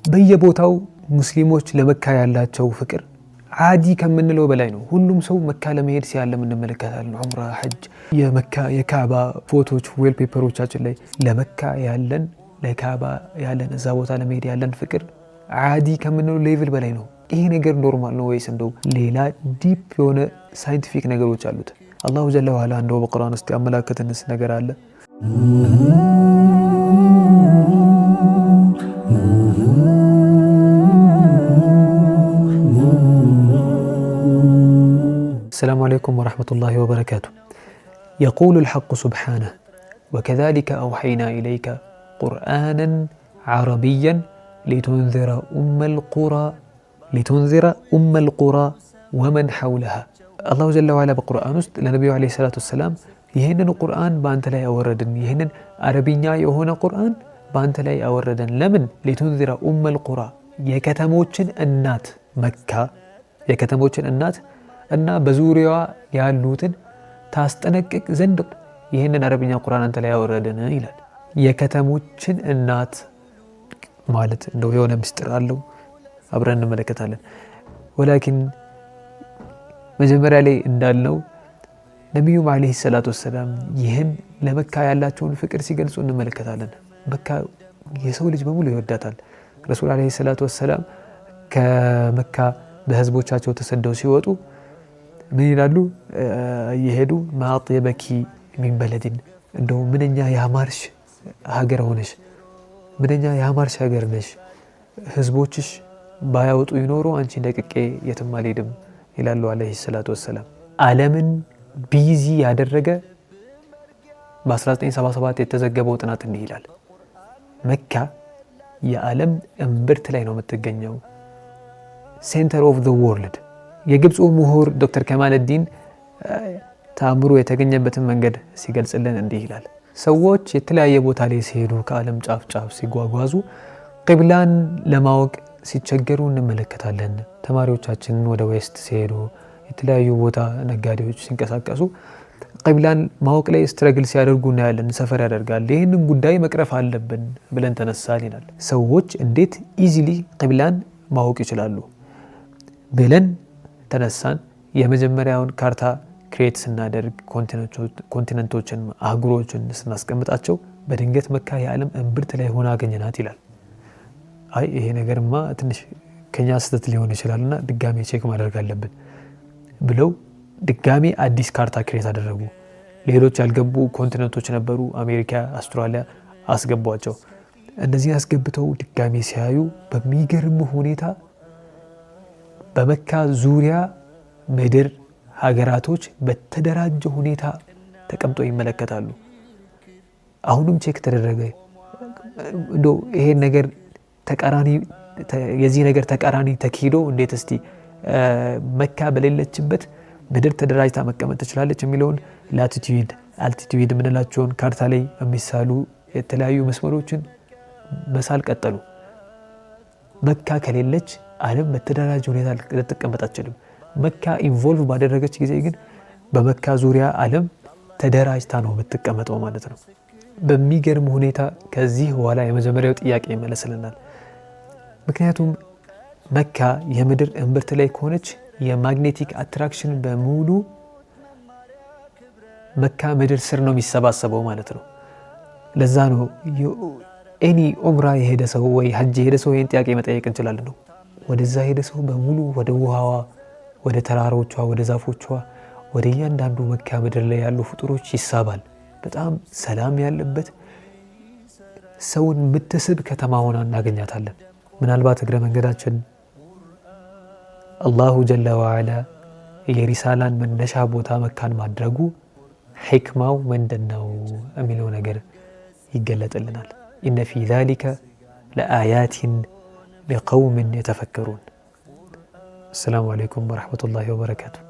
በየቦታው ሙስሊሞች ለመካ ያላቸው ፍቅር عادي ከምንለው በላይ ነው። ሁሉም ሰው መካ ለመሄድ ሲያለም እንመለከታለን። ዑምራ፣ ሐጅ፣ የመካ የካባ ፎቶዎች wallpaper ኦቻችን ላይ ለመካ ያለን፣ ለካባ ያለን፣ እዛ ቦታ ለመሄድ ያለን ፍቅር عادي ከምንለው level በላይ ነው። ይሄ ነገር normal ነው ወይስ እንደው ሌላ deep የሆነ scientific ነገሮች አሉት? الله جل وعلا እንደው በቁርአን ውስጥ ያመላከተንስ ነገር አለ? السلام عليكم ورحمة الله وبركاته. يقول الحق سبحانه: وكذلك أوحينا إليك قرآنا عربيا لتنذر أم القرى ومن حولها። الله جل وعلا በቁርአን ውስጥ ለነቢዩ عليه الصلاة والسلام ይህንን ቁርአን በአንተ ላይ አወረድን፣ ይህንን አረብኛ የሆነ ቁርአን በአንተ ላይ አወረድን። ለምን? لتنذر أم القرى፣ የከተሞችን እናት መካ፣ የከተሞችን እናት እና በዙሪያዋ ያሉትን ታስጠነቅቅ ዘንድ ይህንን አረብኛ ቁርአን አንተ ላይ አወረድን ይላል። የከተሞችን እናት ማለት እንደው የሆነ ምስጢር አለው፣ አብረን እንመለከታለን። ولكن መጀመሪያ ላይ እንዳልነው ነቢዩም عليه الصلاة والسلام ይህን ለመካ ያላቸውን ፍቅር ሲገልጹ እንመለከታለን። መካ የሰው ልጅ በሙሉ ይወዳታል። ረሱል عليه الصلاة والسلام ከመካ በህዝቦቻቸው ተሰደው ሲወጡ ምን ይላሉ? እየሄዱ ما أطيبك من بلد፣ እንደው ምንኛ ያማርሽ ሀገር ሆነሽ፣ ምንኛ ያማርሽ ሀገር ነሽ፣ ህዝቦችሽ ባያወጡ ይኖሩ አንቺን ለቅቄ የትም አልሄድም ይላሉ عليه الصلاة والسلام። ዓለምን busy ያደረገ በ1977 የተዘገበው ጥናት እንዲህ ይላል። መካ የዓለም እምብርት ላይ ነው የምትገኘው፣ center of the world። የግብፁ ምሁር ዶክተር ከማልዲን ተአምሩ የተገኘበትን መንገድ ሲገልጽልን እንዲህ ይላል። ሰዎች የተለያየ ቦታ ላይ ሲሄዱ፣ ከዓለም ጫፍ ጫፍ ሲጓጓዙ ቂብላን ለማወቅ ሲቸገሩ እንመለከታለን። ተማሪዎቻችንን ወደ west ሲሄዱ፣ የተለያዩ ቦታ ነጋዴዎች ሲንቀሳቀሱ ቂብላን ማወቅ ላይ struggle ሲያደርጉ እናያለን። ሰፈር ያደርጋል። ይህንን ጉዳይ መቅረፍ አለብን ብለን ተነሳን ይላል። ሰዎች እንዴት easily ቂብላን ማወቅ ይችላሉ ብለን ተነሳን። የመጀመሪያውን ካርታ create ስናደርግ፣ continent ኦችን፣ አህጉሮችን ስናስቀምጣቸው በድንገት መካ የዓለም እምብርት ላይ ሆና አገኘናት ይላል። አይ፣ ይሄ ነገርማ ትንሽ ከኛ ስህተት ሊሆን ይችላልና ድጋሜ check ማድረግ አለብን ብለው ድጋሜ አዲስ ካርታ create አደረጉ። ሌሎች ያልገቡ continent ኦች ነበሩ፣ አሜሪካ፣ አውስትራሊያ አስገቧቸው። እነዚህን አስገብተው ድጋሜ ሲያዩ በሚገርም ሁኔታ በመካ ዙሪያ ምድር ሀገራቶች በተደራጀ ሁኔታ ተቀምጠው ይመለከታሉ። አሁንም check ተደረገ። እንደው ይሄን ነገር ተቃራኒ፣ የዚህ ነገር ተቃራኒ ተኪዶ እንዴት እስቲ መካ በሌለችበት ምድር ተደራጅታ መቀመጥ ትችላለች የሚለውን latitude፣ altitude የምንላቸውን ካርታ ላይ የሚሳሉ የተለያዩ መስመሮችን መሳል ቀጠሉ። መካ ከሌለች ዓለም በተደራጀ ሁኔታ ልትቀመጥ አትችልም። መካ involve ባደረገች ጊዜ ግን በመካ ዙሪያ ዓለም ተደራጅታ ነው የምትቀመጠው ማለት ነው። በሚገርም ሁኔታ ከዚህ በኋላ የመጀመሪያው ጥያቄ ይመለስልናል። ምክንያቱም መካ የምድር እምብርት ላይ ከሆነች የ magnetic attraction በሙሉ መካ ምድር ስር ነው የሚሰባሰበው ማለት ነው። ለዛ ነው any ዑምራ የሄደ ሰው ወይ ሀጅ የሄደ ሰው ይህን ጥያቄ መጠየቅ እንችላለን ነው። ወደዛ የሄደ ሰው በሙሉ ወደ ውሃዋ፣ ወደ ተራሮቿ፣ ወደ ዛፎቿ፣ ወደ እያንዳንዱ መካ ምድር ላይ ያሉ ፍጡሮች ይሳባል። በጣም ሰላም ያለበት፣ ሰውን የምትስብ ከተማ ሆና እናገኛታለን። ምናልባት እግረ መንገዳችን الله جل وعلا የሪሳላን መነሻ ቦታ መካን ማድረጉ ሕክማው ምንድን ነው የሚለው ነገር ይገለጥልናል። إن في ذلك لآيات لقوم يتفكرون። السلام عليكم ورحمة الله وبركاته።